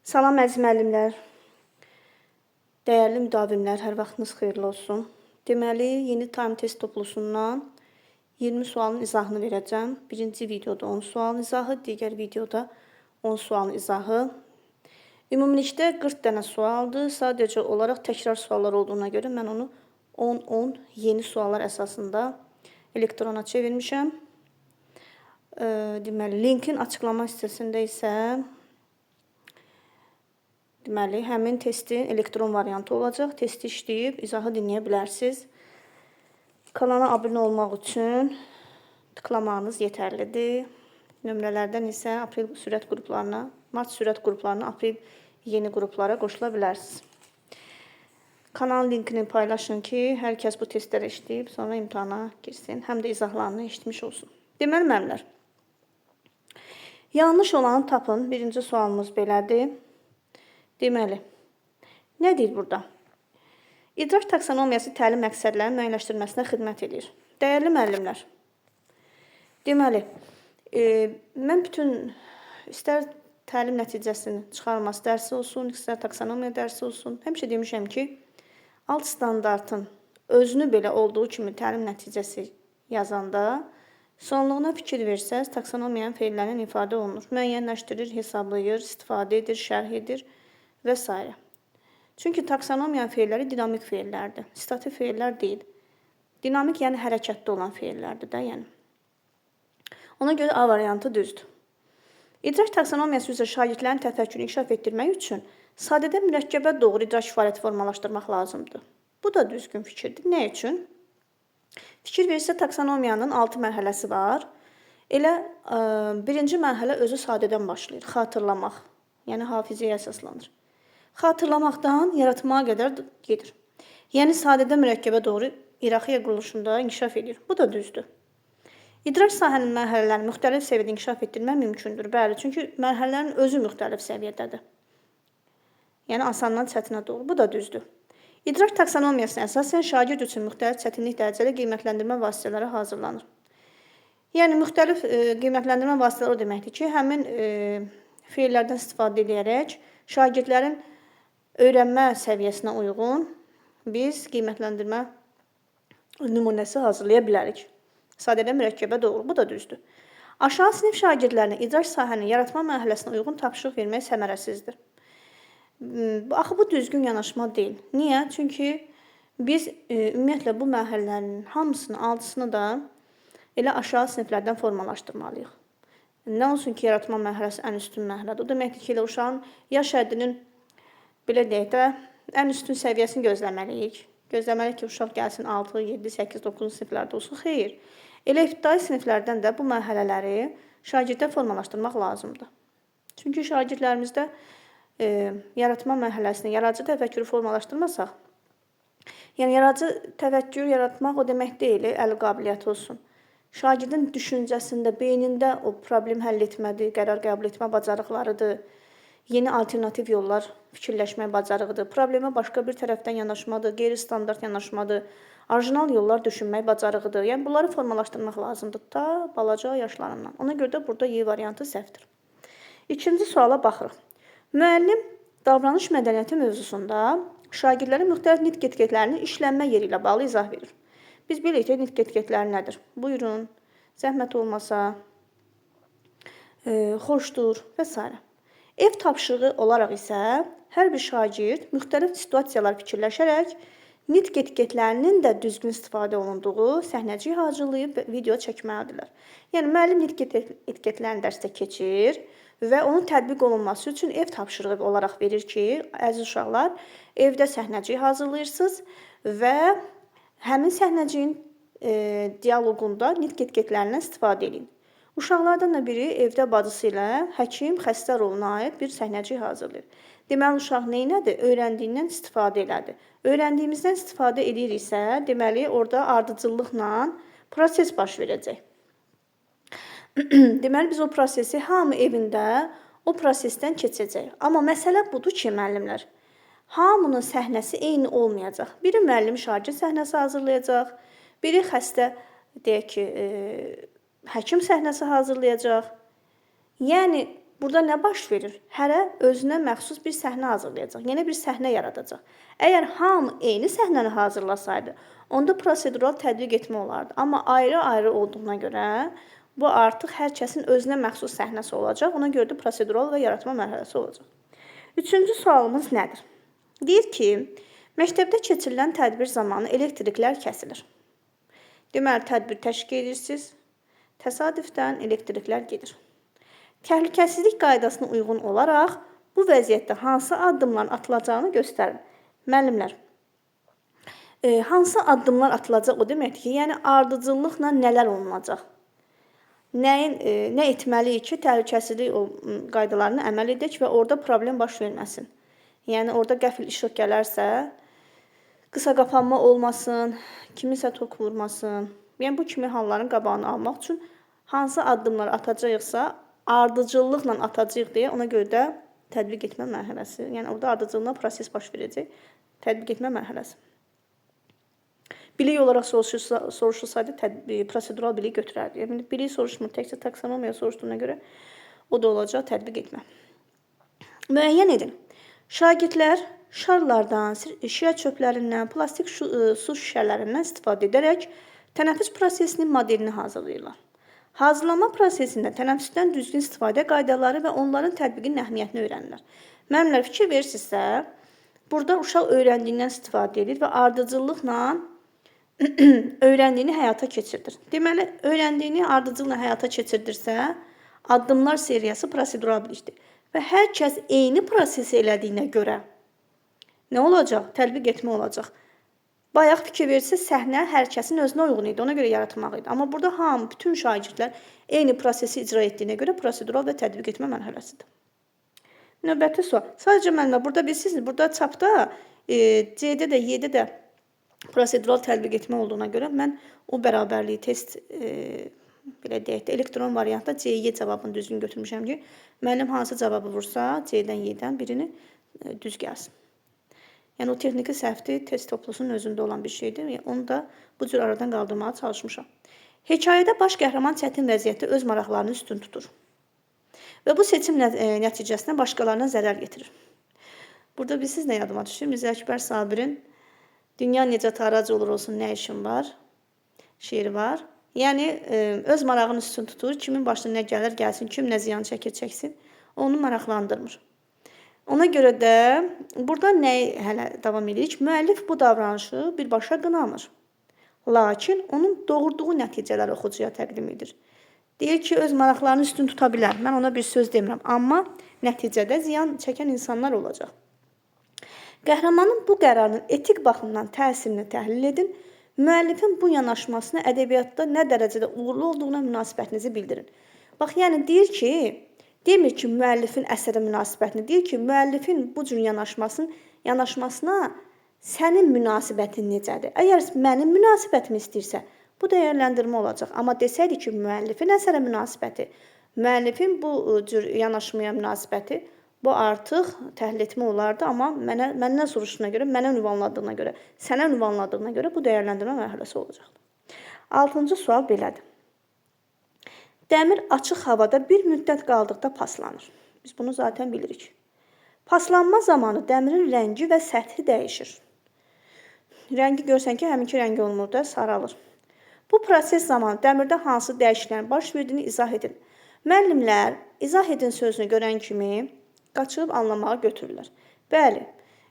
Salam əziz müəllimlər, dəyərli müdavimlər, hər vaxtınız xeyirli olsun. Deməli, yeni time test toplusundan 20 sualın izahını verəcəm. Birinci videoda 10 sualın izahı, digər videoda 10 sualın izahı. Ümumilikdə 40 dənə sualdır. Sadəcə olaraq təkrar suallar olduğuna görə mən onu 10-10 yeni suallar əsasında elektrona çevirmişəm. Deməli, linkin açıqlama hissəsində isə deməli, həmin testin elektron variantı olacaq. Testi işləyib izahı dinləyə bilərsiniz. Kanala abunə olmaq üçün tıklamağınız yetərlidir. Nömrələrdən isə aprel sürət qruplarına, mart sürət qruplarına, aprel yeni qruplara qoşula bilərsiniz. Kanalın linkini paylaşın ki, hər kəs bu testləri işləyib sonra imtahana girsin. Həm də izahlarını eşitmiş olsun. Deməli, müəllimlər, yanlış olanı tapın. Birinci sualımız belədir. Deməli, nə deyir burada? İdrak taksonomiyası təlim məqsədlərinin müəyyənləşdirilməsinə xidmət edir. Dəyərli müəllimlər, deməli, mən bütün istər təlim nəticəsini çıxarılması dərsi olsun, istər taksonomiya dərsi olsun, həmişə demişəm ki, alt standartın özünü belə olduğu kimi təlim nəticəsi yazanda sonluğuna fikir versəz, taksonomiyanın feillərinin ifadə olunur. Müəyyənləşdirir, hesablayır, istifadə edir, şərh edir və s. Çünki taksonomiyanın feilləri dinamik feillərdir. Statik feillər deyil. Dinamik, yəni hərəkətdə olan feillərdir də, yəni. Ona görə A variantı düzdür. İdrak taksonomiyası üzrə şagirdlərin təfəkkürünü inkişaf etdirmək üçün sadədən mürəkkəbə doğru idrak fəaliyyəti formalaşdırmaq lazımdır. Bu da düzgün fikirdir. Nə üçün? Fikir verirsə, taksonomiyanın 6 mərhələsi var. Elə birinci mərhələ özü sadədən başlayır. Xatırlamaq. Yəni hafizəyə əsaslanır. Xatırlamaqdan yaratmağa qədər gedir. Yəni sadədən mürəkkəbə doğru hierarxiya quruluşunda inkişaf edir. Bu da düzdür. İdrak sahənin mərhələlərini müxtəlif səviyyədə inkişaf etdirmək mümkündür. Bəli, çünki mərhələlərin özü müxtəlif səviyyədədir. Yəni asandan çətinə doğru. Bu da düzdür. İdrak taksonomiyasına əsasən şagird üçün müxtəlif çətinlik dərəcəli qiymətləndirmə vasitələri hazırlanır. Yəni müxtəlif qiymətləndirmə vasitələri o deməkdir ki, həmin feillərdən istifadə edərək şagirdlərin öyrənmə səviyyəsinə uyğun biz qiymətləndirmə nümunəsi hazırlaya bilərik. Sadədən mürəkkəbə doğru. Bu da düzdür. Aşağı sinif şagirdlərinə idrak sahənin yaratma mərhələsinə uyğun tapşırıq vermək səmərəsizdir. Axı bu düzgün yanaşma deyil. Niyə? Çünki biz ümumiyyətlə bu mərhələlərin hamısını, altısını da elə aşağı siniflərdən formalaşdırmalıyıq. Nə olsun ki, yaratma mərhələsi ən üstün mərhələdir. O deməkdir ki, elə uşağın yaş həddinin, belə deyək də, ən üstün səviyyəsini gözləməliyik. Gözləməliyik ki, uşaq gəlsin 6, 7, 8, 9-cu siniflərdə olsun. Xeyr. Elə ibtidai siniflərdən də bu mərhələləri şagirdə formalaşdırmaq lazımdır. Çünki şagirdlərimizdə yaratma mərhələsini, yaradıcı təfəkkürü formalaşdırmasaq, yəni yaradıcı təfəkkür yaratmaq o demək deyil, əl qabiliyyəti olsun. Şagirdin düşüncəsində, beynində o problem həll etmədir, qərar qəbul etmə bacarıqlarıdır, yeni alternativ yollar fikirləşmək bacarığıdır, problemə başqa bir tərəfdən yanaşmadır, qeyri-standart yanaşmadır, orijinal yollar düşünmək bacarığıdır. Yəni bunları formalaşdırmaq lazımdır ta balaca yaşlarından. Ona görə də burada Y variantı səhvdir. İkinci suala baxırıq. Müəllim davranış mədəniyyəti mövzusunda şagirdlərə müxtəlif nitq etiketlərinin işlənmə yeri ilə bağlı izah verir. Biz bilirik ki, nitq etiketləri nədir? Buyurun, zəhmət olmasa, xoşdur və s. Ev tapşırığı olaraq isə hər bir şagird müxtəlif situasiyalar fikirləşərək nitq etiketlərinin də düzgün istifadə olunduğu səhnəcik hazırlayıb video çəkməlidirlər. Yəni müəllim nitq etiketlərini dərsdə keçir və onun tətbiq olunması üçün ev tapşırığı olaraq verir ki, əziz uşaqlar, evdə səhnəcik hazırlayırsınız və həmin səhnəciyin dialoqunda nitq etiketlərindən istifadə edin. Uşaqlardan da biri evdə bacısı ilə həkim xəstə roluna aid bir səhnəcik hazırlayır. Deməli, uşaq nə elədi? Öyrəndiyindən istifadə elədi. Öyrəndiyimizdən istifadə ediriksə, deməli, orada ardıcıllıqla proses baş verəcək. Deməli, biz o prosesi hamı evində o prosesdən keçəcək. Amma məsələ budur ki, müəllimlər, hamının səhnəsi eyni olmayacaq. Biri müəllim şagird səhnəsi hazırlayacaq, biri xəstə, deyək ki, həkim səhnəsi hazırlayacaq. Yəni, burada nə baş verir? Hərə özünə məxsus bir səhnə hazırlayacaq. Yeni bir səhnə yaradacaq. Əgər hamı eyni səhnəni hazırlasaydı, onda prosedural tətbiq etmə olardı. Amma ayrı-ayrı olduğuna görə bu artıq hər kəsin özünə məxsus səhnəsi olacaq. Ona görə də prosedural və yaratma mərhələsi olacaq. Üçüncü sualımız nədir? Deyir ki, məktəbdə keçirilən tədbir zamanı elektriklər kəsilir. Deməli, tədbir təşkil edirsiniz. Təsadüfdən elektriklər gedir. Təhlükəsizlik qaydasına uyğun olaraq bu vəziyyətdə hansı addımların atılacağını göstərin. Müəllimlər, hansı addımlar atılacaq o deməkdir ki, yəni ardıcıllıqla nələr olunacaq? Nə etməliyik ki, təhlükəsizlik qaydalarına əməl edək və orada problem baş verməsin. Yəni orada qəfil işıq gələrsə, qısa qapanma olmasın, kiminsə tok vurmasın. Yəni bu kimi halların qabağını almaq üçün hansı addımlar atacağıqsa, ardıcıllıqla atacağıq deyə ona görə də tətbiq etmə mərhələsi. Yəni orada ardıcıllıqla proses baş verəcək. Tətbiq etmə mərhələsi. Bilik olaraq soruşulsaydı prosedural bilik götürərdi. Yəni bilik soruşmur, təkcə taksonomiya soruşduğuna görə o da olacaq tətbiq etmə. Müəyyən edin. Şagirdlər şarlardan, şiyə çöplərindən, plastik su şüşələrindən istifadə edərək tənəffüs prosesinin modelini hazırlayırlar. Hazırlama prosesində tənəffüsdən düzgün istifadə qaydaları və onların tətbiqinin əhəmiyyətini öyrənirlər. Müəllimlər, fikir verirsinizsə, burada uşaq öyrəndiyindən istifadə edir və ardıcıllıqla öyrəndiyini həyata keçirdir. Deməli, öyrəndiyini ardıcıllıqla həyata keçirdirsə, addımlar seriyası prosedural bilikdir. Və hər kəs eyni prosesi elədiyinə görə nə olacaq? Tətbiq etmə olacaq. Bayaq fikir verirsə, səhnə hər kəsin özünə uyğun idi, ona görə yaratmaq idi. Amma burada hamı, bütün şagirdlər eyni prosesi icra etdiyinə görə prosedural və tətbiq etmə mərhələsidir. Növbəti sual. Sadəcə müəllimlər, burada bilirsiniz, burada çapda C-də də, Y-də də prosedural tətbiq etmə olduğuna görə mən o bərabərliyi test, belə deyək də, elektron variantda C-Y cavabını düzgün götürmüşəm ki, müəllim hansı cavabı vursa, C-dən, Y-dən birini düz gəlsin. Yəni, o texniki səhvdir, test toplusunun özündə olan bir şeydir. Yəni, onu da bu cür aradan qaldırmağa çalışmışam. Hekayədə baş qəhrəman çətin vəziyyətdə öz maraqlarını üstün tutur. Və bu seçim nəticəsində başqalarına zərər getirir. Burada bilirsiniz nə yadıma düşür? Mirzə Əkbər Sabirin Dünya necə tarac olur olsun, nə işin var? Şeiri var. Yəni, öz marağını üstün tutur, kimin başına nə gəlir, gəlsin, kim nə ziyan çəkir, çəksin, onu maraqlandırmır. Ona görə də burada nəyi hələ davam edirik? Müəllif bu davranışı birbaşa qınamır. Lakin onun doğurduğu nəticələri oxucuya təqdim edir. Deyir ki, öz maraqlarını üstün tuta bilər. Mən ona bir söz demirəm. Amma nəticədə ziyan çəkən insanlar olacaq. Qəhrəmanın bu qərarının etik baxımdan təsirini təhlil edin. Müəllifin bu yanaşmasına ədəbiyyatda nə dərəcədə uğurlu olduğuna münasibətinizi bildirin. Bax, yəni deyir ki, demir ki, müəllifin əsərə münasibətini, deyir ki, müəllifin bu cür yanaşmasına sənin münasibətin necədir? Əgər mənim münasibətimi istəyirsə, bu dəyərləndirmə olacaq. Amma desəydi ki, müəllifin əsərə münasibəti, müəllifin bu cür yanaşmaya münasibəti, bu artıq təhlil etmə olardı. Amma məndən soruşduğuna görə, mənə ünvanladığına görə, sənə ünvanladığına görə bu dəyərləndirmə mərhələsi olacaqdır. Altıncı sual belədir. Dəmir açıq havada bir müddət qaldıqda paslanır. Biz bunu zaten bilirik. Paslanma zamanı dəmirin rəngi və səthi dəyişir. Rəngi görsən ki, həminki rəngi olmur da, saralır. Bu proses zamanı dəmirdə hansı dəyişikliklərin baş verdiyini izah edin. Müəllimlər izah edin sözünü görən kimi qaçıb anlamağa götürürlər. Bəli,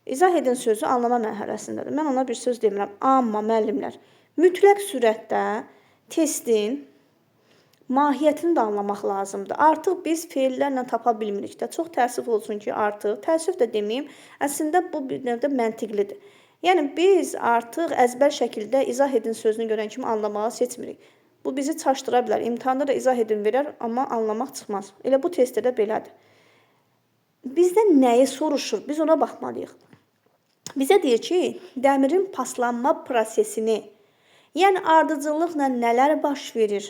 izah edin sözü anlama mərhələsindədir. Mən ona bir söz demirəm. Amma müəllimlər mütləq sürətdə testin mahiyyətini də anlamaq lazımdır. Artıq biz feillərlə tapa bilmirik də. Çox təəssüf olsun ki, artıq, təəssüf də deməyim, əslində bu bir növdə məntiqlidir. Yəni, biz artıq əzbər şəkildə izah edin sözünü görən kimi anlamağı seçmirik. Bu bizi çaşdıra bilər. İmtahanda da izah edin verər, amma anlamaq çıxmaz. Elə bu testdə də belədir. Bizdən nəyi soruşur? Biz ona baxmalıyıq. Bizə deyir ki, dəmirin paslanma prosesini, yəni ardıcıllıqla nələr baş verir?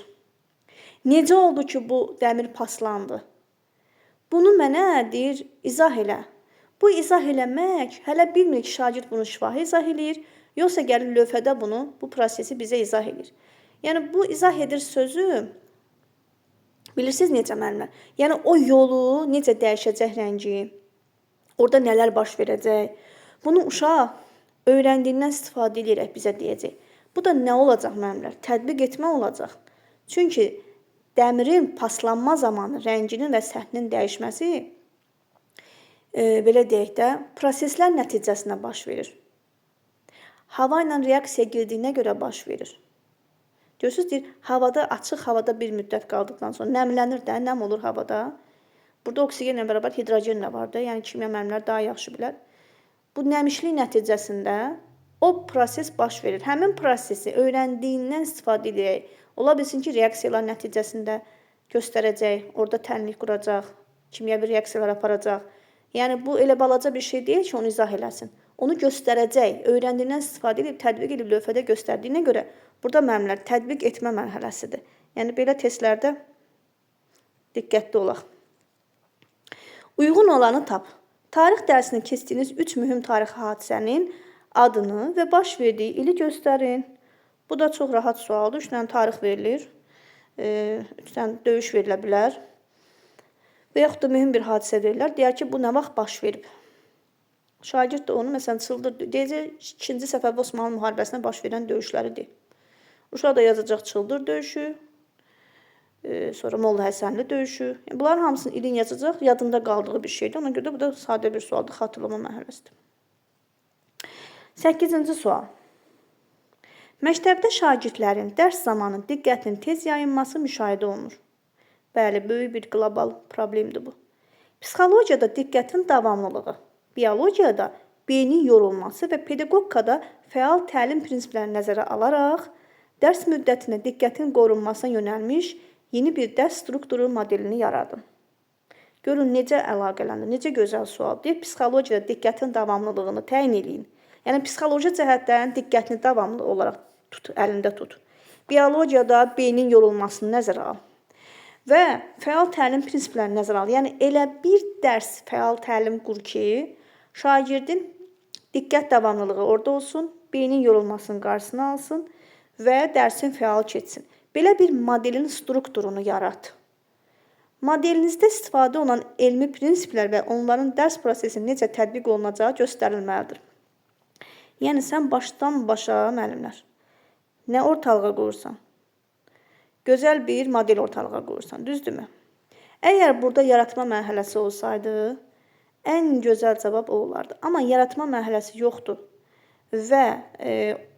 Necə oldu ki, bu dəmir paslandı? Bunu mənə deyir, izah elə. Bu izah eləmək, hələ bilmir ki, şagird bunu şifahi izah eləyir, yoxsa gəlir lövhədə bu prosesi bizə izah eləyir. Yəni, bu izah edir sözü Bilirsiniz necə müəllimlər? Yəni o yolu necə dəyişəcək rəngi, orada nələr baş verəcək. Bunu uşaq öyrəndiyindən istifadə edərək bizə deyəcək. Bu da nə olacaq müəllimlər? Tətbiq etmə olacaq. Çünki dəmirin paslanma zamanı rənginin və səthinin dəyişməsi belə deyək də, proseslər nəticəsində baş verir. Hava ilə reaksiya girdiyinə görə baş verir. Görürsünüz, deyir, havada, açıq havada bir müddət qaldıqdan sonra nəmlənir də, nəm olur havada. Burada oksigenlə bərabər hidrogen də var da, yəni kimya müəllimləri daha yaxşı bilər. Bu nəmişlik nəticəsində o proses baş verir. Həmin prosesi öyrəndiyindən istifadə edərək, ola bilsin ki, reaksiyalar nəticəsində göstərəcək, orada tənlik quracaq, kimyəvi reaksiyalar aparacaq. Yəni bu elə balaca bir şey deyil ki, onu izah eləsin. Onu göstərəcək, öyrəndiyindən istifadə edib, tətbiq edib lövhədə göstərdiyinə görə burada müəllimlər tətbiq etmə mərhələsidir. Yəni belə testlərdə diqqətli olaq. Uyğun olanı tap. Tarix dərsini keçdiyiniz 3 mühüm tarixi hadisənin adını və baş verdiyi ili göstərin. Bu da çox rahat sualdır. 3 dənə tarix verilir. 3 dənə döyüş verilə bilər. Və yaxud da mühüm bir hadisə verirlər. Deyər ki, bu nə vaxt baş verib? Şagird də onu məsələn Çıldır deyəcək 2-ci Səfəvi Osmanlı müharibəsində baş verən döyüşləridir. Uşaq da yazacaq Çıldır döyüşü, sonra Molla Həsənli döyüşü. Yəni, bunların hamısını ilin yazacaq, yadında qaldığı bir şeydir. Ona görə də bu da sadə bir sualdır, xatırlama mərhələsidir. 8-ci sual. Məktəbdə şagirdlərin dərs zamanı diqqətinin tez yayınması müşahidə olunur. Bəli, böyük bir qlobal problemdir bu. Psixologiyada diqqətin davamlılığı, biologiyada beynin yorulması və pedaqogikada fəal təlim prinsiplərini nəzərə alaraq dərs müddətində diqqətin qorunmasına yönəlmiş yeni bir dərs strukturu modelini yaradın. Görün necə əlaqələndir, necə gözəl sual. Deyir, psixologiyada diqqətin davamlılığını təyin eləyin. Yəni psixoloji cəhətdən diqqətini davamlı olaraq tut, əlində tut. Biologiyada beynin yorulmasını nəzərə al. Və fəal təlim prinsiplərini nəzərə al. Yəni elə bir dərs fəal təlim qur ki, şagirdin diqqət davamlılığı orada olsun, beynin yorulmasının qarşısını alsın və dərsin fəal keçsin. Belə bir modelin strukturunu yarat. Modelinizdə istifadə olunan elmi prinsiplər və onların dərs prosesində necə tətbiq olunacağı göstərilməlidir. Yəni sən başdan başa müəllimlər nə ortalığa qoyursan? Gözəl bir model ortalığa qoyursan, düzdürmü? Əgər burada yaratma mərhələsi olsaydı, ən gözəl cavab o olardı. Amma yaratma mərhələsi yoxdur və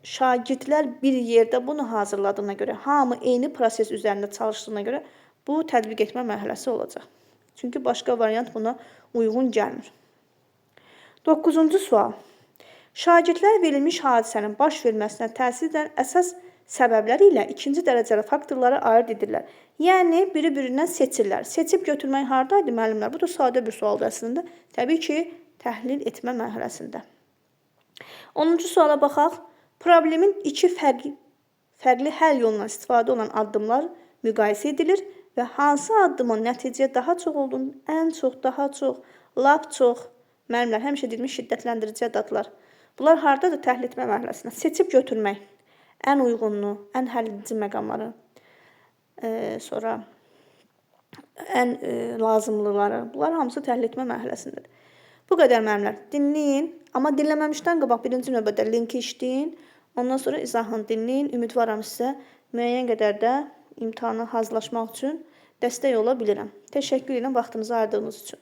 şagirdlər bir yerdə bunu hazırladığına görə, hamı eyni proses üzərində çalışdığına görə bu tətbiq etmə mərhələsi olacaq. Çünki başqa variant buna uyğun gəlmir. 9-cu sual. Şagirdlər verilmiş hadisənin baş verməsinə təsir edən əsas səbəbləri ilə ikinci dərəcəli faktorları ayırd edirlər. Yəni, biri-birindən seçirlər. Seçib götürmək haradaydı müəllimlər? Bu da sadə bir sualdır əslində. Təbii ki, təhlil etmə mərhələsində. 10-cu suala baxaq. Problemin iki fərqli həll yolundan istifadə olunan addımlar müqayisə edilir və hansı addımın nəticəyə daha çox olduğunu, ən çox, daha çox, lap çox, müəllimlər həmişə deyilmiş şiddətləndirici ədadlar. Bunlar hardadır? Təhlil etmə mərhələsində. Seçib götürmək. Ən uyğununu, ən həll edici məqamları, sonra ən lazımlıları. Bunlar hamısı təhlil etmə mərhələsindədir. Bu qədər müəllimlər. Dinləyin. Amma dinləməmişdən qabaq birinci növbədə linki işləyin. Ondan sonra izahını dinləyin. Ümidvaram sizə müəyyən qədər də imtahana hazırlaşmaq üçün dəstək ola bilirəm. Təşəkkür edirəm vaxtınızı ayırdığınız üçün.